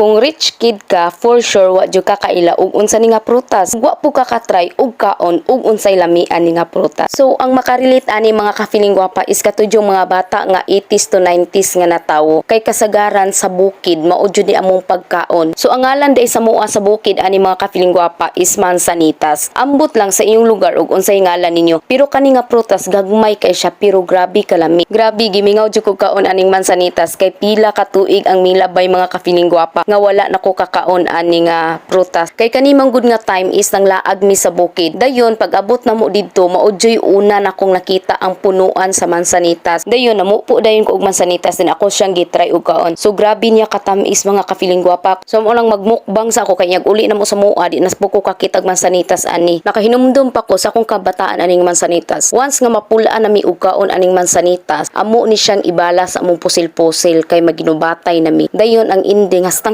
Kung rich kid ka, for sure wa jud ka kaila og unsa ni nga prutas. Wa po ka katry og kaon og unsay lamian ni nga prutas. So ang makarelate ani, mga ka-feeling gwapa, is kato yung mga bata nga 80s to 90s nga natawo. Kay kasagaran sa bukid mao jud ni among pagkaon. So ang ngalan diay sa mua sa bukid ani, mga ka-feeling gwapa, is mansanitas. Ambot lang sa inyong lugar og unsay ngalan ninyo. Pero kani nga prutas, gagmay kay siya pero grabe kalami. Grabe, gimingaw jud ko kaon aning mansanitas kay pila ka tuig ang milabay, mga ka-feeling gwapa, nga wala na ko kakaon ani nga prutas. Kay kani man gud nga time is nanglaag mi sa bukid. Dayon pag abot na mo didto, mao juy una na kong nakita ang punuan sa mansanitas. Dayon namupo dayon ko og mansanitas din ako siyang gitry og kaon. So grabe niya katamis, mga ka-feeling gwapa. So mo lang magmukbang sa ako kay nyag uli na mo sa mua, di nas po ko kakitag mansanitas ani. Nakahinumdum pa ko sa akong kabataan aning mansanitas. Once nga mapulaan nami og kaon aning mansanitas, amo ni siyang ibala sa among pusil-pusil kay maginubatay nami. Dayon ang ending hastang